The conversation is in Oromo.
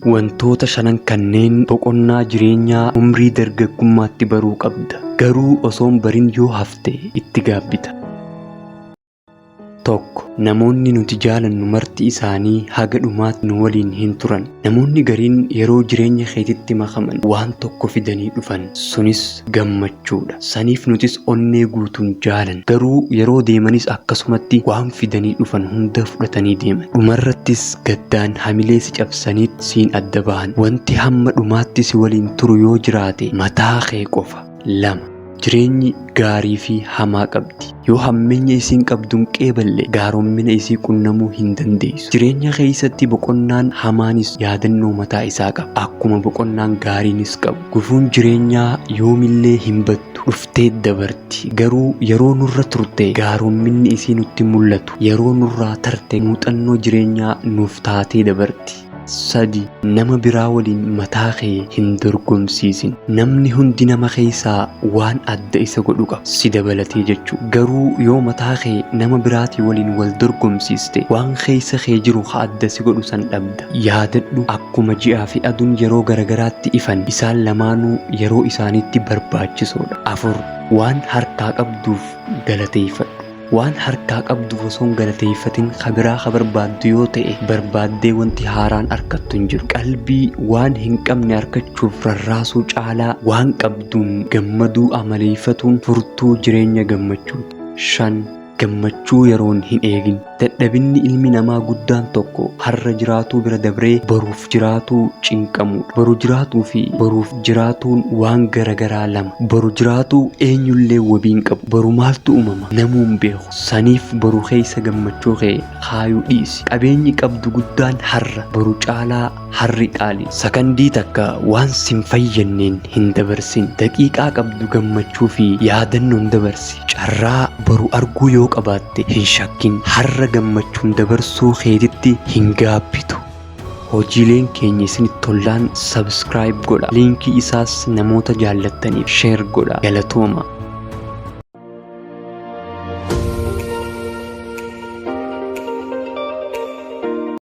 Wantoota shanan kanneen boqonnaa jireenyaa umrii dargaggummaatti baruu qabda. Garuu osoo hin barin yoo hafte itti gaabbita. 1. Namoonni nuti jaalannu marti isaanii haga dhumaatti nu waliin hin turan. Namoonni gariin yeroo jireenya keetitti makaman waan tokko fidanii dhufan. Sunis gammachuudha. Saniif nutis onnee guutuun jaalanna. Garuu yeroo deemanis akkasumatti waan fidanii dhufan hunda fudhatanii deeman. Dhumarrattis gaddaan hamilee si cabsaniit siin adda bahan. Wanti hamma dhumaatti si waliin turu yoo jiraate mataa kee qofa. 2. Jireenyi gaarii fi hamaa qabdi. Yoo hammeenya isiin qabdu hin qeeballe gaarommina isii qunnamuu hin dandeessu. Jireenya keessatti boqonnaan hamaanis yaadannoo mataa isaa qaba. Akkuma boqonnaan gaariinis qabu. Gufuun jireenyaa yoomillee hin baddu. Dhuftee dabarti. Garuu yeroo nurra turte gaaromminni isii nutti mul'atu. Yeroo nurraa tarte muuxannoo jireenyaa nuuf taatee dabarti. 3, Nama biraa waliin mataa kee hin dorgomsiisin. Namni hundi nama keessaa waan adda isa godhu qaba, si dabalatee jechuu. Garuu yoo mataa kee nama biraatii waliin wal dorgomsiiste waan keessa kee jiru ka adda si godhu san dhabda. Yaadadhu akkuma ji'aa fi aduun yeroo garagaraatti ifan isaan lamaanuu yeroo isaaniitti barbaachisoodha. 4, Waan harkaa qabduuf galateeyfadhu. Waan harkaa qabduuf osoo hin galateeyfatin ka biraa ka barbaaddu yoo ta'e barbaaddee wanti haaraan arkattu hin jiru. Qalbii waan hin qabne arkachuuf rarraasuu caalaa waan qabduun gammaduu amaleeyfatuun furtuu jireenya gammachuuti. 5, Gammachuu yeroon hin eegin. Dadhabinni ilmi namaa guddaan tokko har'a jiraatuu bira dabree boruuf jiraatuu cinqamuudha. Boru jiraatuu fi boruuf jiraatuun waan garagaraa lama. Boru jiraatuu eenyullee wabii hin qabu. Boru maaltu uumama? Namuu hin beeku. Saniif boru keessa gammachuu kee kaayuu dhiisi. Qabeenyi qabdu guddaan har'a. Boru caalaa har'i qaali. Sakandii takka waan sin fayyanneen hin dabarsin. Daqiiqaa qabdu gammachuu fi yaadannoon dabarsi. Carraa boru arguu yoo qabaatte hin shakkin. Har'a gammachuun dabarsuu keetitti hin gaabbitu. Hojiileen keenya isinitti tollaan subscribe godha. Liinkii isaas namoota jaallattaniif share godha. Galatooma.